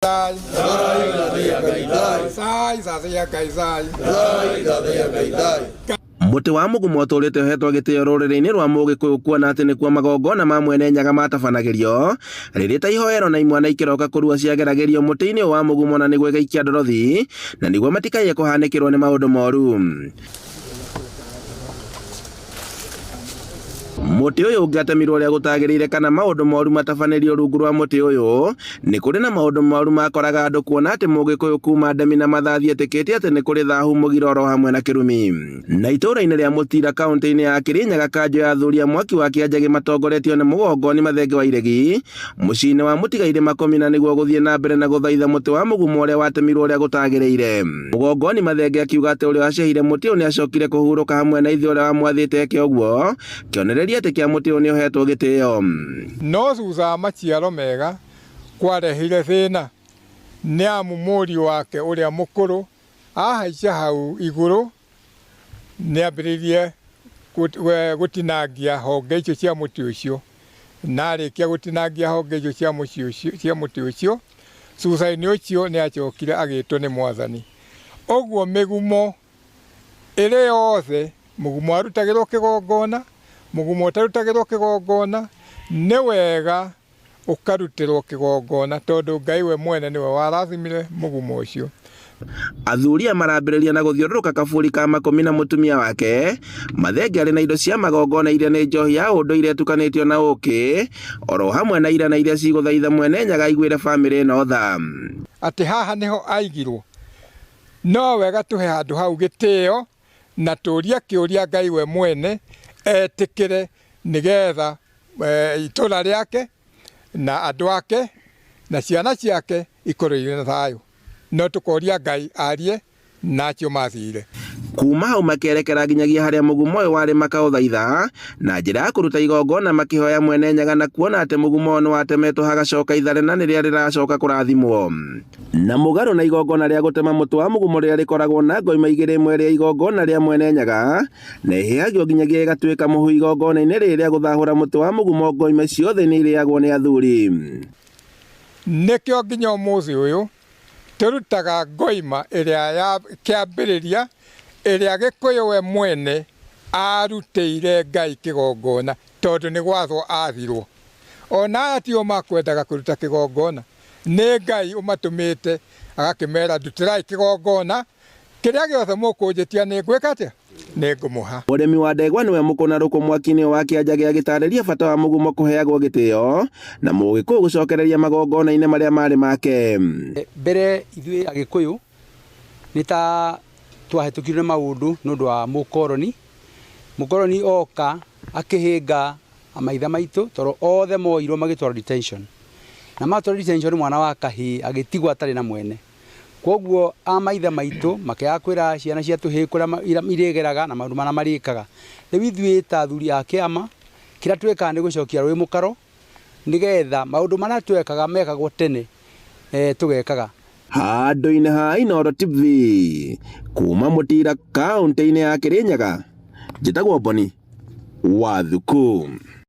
Sai sai sai sai. Mũtĩ wa mũgumo ũtũrĩte ũhetwo gĩtĩo rũrĩrĩ-inĩ rwa Mũgĩkũyũ kuona atĩ nĩkuo magongona ma mwene Nyaga matabanagĩrio rĩrĩ ta ihoero na imwana ikĩroka kũrua ciageragĩrio mũtĩ-inĩ ũyũ wa mũgumo na nĩguo igaikia ndorothi na nĩguo matikaiye kũhanĩkĩrwo nĩ maũndũ moru. Mũtĩ ũyũ ũngĩatemirwo ũrĩa gũtagĩrĩire kana maũndũ moru matabanĩrio rungu rwa mũtĩ ũyũ, nĩ kũrĩ na maũndũ moru makoraga andũ kuona atĩ Mũgĩkũyũ kuma Ndemi na Mathathi etĩkĩtie atĩ nĩ kũrĩ thahu mũgiro oro hamwe na kĩrumi. Na itũũra-inĩ rĩa Mũtira kaũntĩ-inĩ ya Kĩrĩnyaga kanjũ ya athuri a mwaki wa Kĩanjagi matongoretio nĩ Mũgongoni Mathenge wa Iregi mũciĩ-inĩ wa Mũtigairĩ Makomina nĩguo gũthiĩ na mbere na gũthaitha mũtĩ wa mũgumo ũrĩa watemirwo ũrĩa gũtagĩrĩire. Mũgongoni Mathenge akiuga atĩ ũrĩa wacehire mũtĩ ũyũ nĩacokire kũhurũka hamwe na ithe ũrĩa wamwathĩte eke ũguo, kĩonereria atĩ kĩa mũtĩ ũyũ nĩũhetwo gĩtĩo. No thutha wa maciaro mega kwarehire thĩna, nĩ amu mũriũ wake ũrĩa mũkũrũ ahaica hau igũrũ nĩambĩrĩirie gũtinangia honge icio cia mũtĩ ũcio, na arĩkia gũtinangia honge icio cia mũciĩ ũcio cia mũtĩ ũcio, thutha-inĩ ũcio nĩacokire agĩtwo nĩ Mwathani. Ũguo mĩgumo ĩrĩ yothe, mũgumo warutagĩrwo kĩgongona, mũgumo ũtarutagĩrwo kĩgongona, nĩ wega ũkarutĩrwo kĩgongona tondũ Ngai we mwene nĩwe warathimire mũgumo ũcio. Athuri aya marambĩrĩria na gũthiũrũrũka kaburi ka Makũmi na mũtumia wake Mathenge arĩ na indo cia magongona iria nĩ njohi ya ũndũire ĩtukanĩtio na ũkĩ oro hamwe na irana iria cigũthaitha mwene Nyaga aiguĩre bamĩrĩ ĩno tha. Atĩ haha nĩho aigirwo. No wega tũhe handũ hau gĩtĩo na tũrie kĩũria Ngai we mwene etĩkĩre nĩgetha itũra rĩake na andũ ake na ciana ciake ikorwo irĩ na thayũ. No tũkoria Ngai arie na acio mathire. Kuma hau makerekera nginyagia harĩa mũgumo ũyũ warĩ makaũthaitha na njĩra ya kũruta igongona makĩhoya mwene Nyaga na kuona atĩ mũgumo ũyũ nĩwatemetwo hagacoka ithare na nĩrĩa rĩracoka kũrathimwo. Na mũgarũ na igongona rĩa gũtema mũtĩ wa mũgumo rĩrĩa rĩkoragwo na ngoima igĩrĩ ĩmwe ĩrĩ ya igongona rĩa mwene Nyaga na ĩhĩhagio nginyagia ĩgatuĩka mũhu igongona-inĩ rĩrĩ rĩa gũthahũra mũtĩ wa mũgumo ngoima ciothe nĩ irĩagwo nĩ athuri. Nĩkĩo nginya ũmũthĩ ũyũ tũrutaga ngoima ĩrĩa ya kĩambĩrĩria ĩrĩa Gĩkũyũ we mwene arutĩire Ngai kĩgongona tondũ nĩ gwathwo athirwo. Ona aya tio makwendaga kũruta kĩgongona, nĩ Ngai ũmatũmĩte agakĩmera ndutĩrai kĩgongona kĩrĩa gĩothe mũkũnjĩtia nĩ ngwĩka atĩa? Nĩ ngũmũha. Mũrĩmi wa ndegwa nĩwe mũkũna rũkũ mwaki-inĩ wa kĩanja gĩa gĩtarĩria bata wa mũgumo kũheagwo gĩtĩo na Mũgĩkũyũ gũcokereria magongona-inĩ marĩa marĩ make. Mbere ithuĩ Agĩkũyũ nĩ ta twahĩtũkirio nĩ maũndũ nĩ ũndũ wa mũkoroni. Mũkoroni oka akĩhĩnga maithe maitũ tondũ othe moirwo magĩtwarwo detention. Na matwarwo detention mwana wa kahĩĩ agĩtigwo atarĩ na mwene. Koguo a maithe maitũ makĩaga kwĩra ciana cia tũhĩĩ kũrĩa irĩgeraga na maũndũ marĩa marĩkaga. Rĩu ithuĩ ta athuri a kĩama kĩrĩa twĩkaga nĩ gũcokia rũĩ mũkaro nĩgetha maũndũ marĩa twekaga mekagwo tene tũgekaga. Handũ-inĩ ha Inooro TV kuma Mũtira kaũntĩ-inĩ ya Kĩrĩnyaga, njĩtagwo Boni Wathuku.